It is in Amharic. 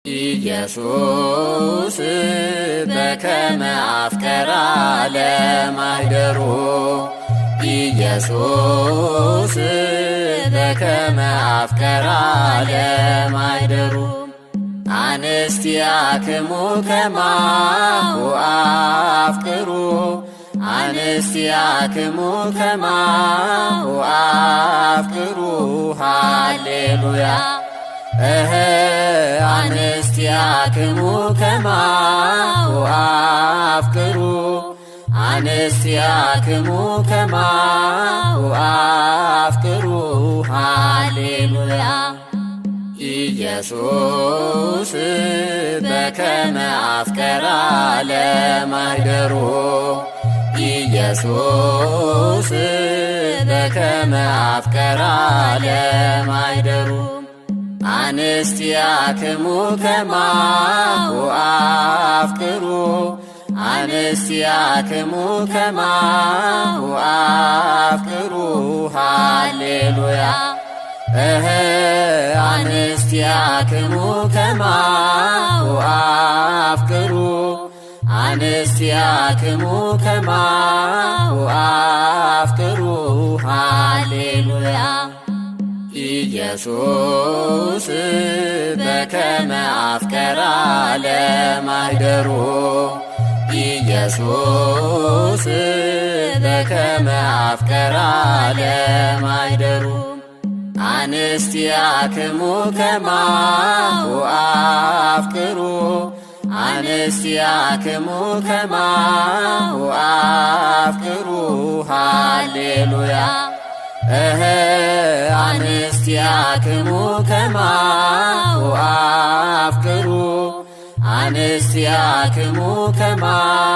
ኢየሱስ በከመ አፍቀራ ለማኅደሩ፣ ኢየሱስ በከመ አፍቀራ ለማኅደሩ። አንስቲያክሙ ከማሁ አፍቅሩ፣ አንስቲያክሙ ከማሁ አፍቅሩ፣ ሃሌሉያ። እህ አንስቲያክሙ ከማሁ አፍቅሩ፣ አንስቲያክሙ ከማሁ አፍቅሩ፣ ሃሌሉያ። ኢየሱስ በከመ አፍቀራ ለማኅደሩ፣ ኢየሱስ በከመ አፍቀራ ለማኅደሩ። አንስቲያክሙ ከማሁ አፍቅሩ፣ አንስቲያክሙ ከማሁ አፍቅሩ፣ ሃሌሉያ። እህ አንስቲያክሙ ከማሁ አፍቅሩ፣ አንስቲያክሙ ከማሁ አፍቅሩ፣ ሃሌሉያ። ኢየሱስ በከመ አፍቀራ ለማኅደሩ፣ ኢየሱስ በከመ አፍቀራ ለማኅደሩ። አንስቲያክሙ ከማሁ አፍቅሩ፣ አንስቲያክሙ ከማሁ አፍቅሩ፣ ሃሌሉያ። እህ አንስቲያክሙ ከማሁ አፍቅሩ፣ አንስቲያክሙ ከማሁ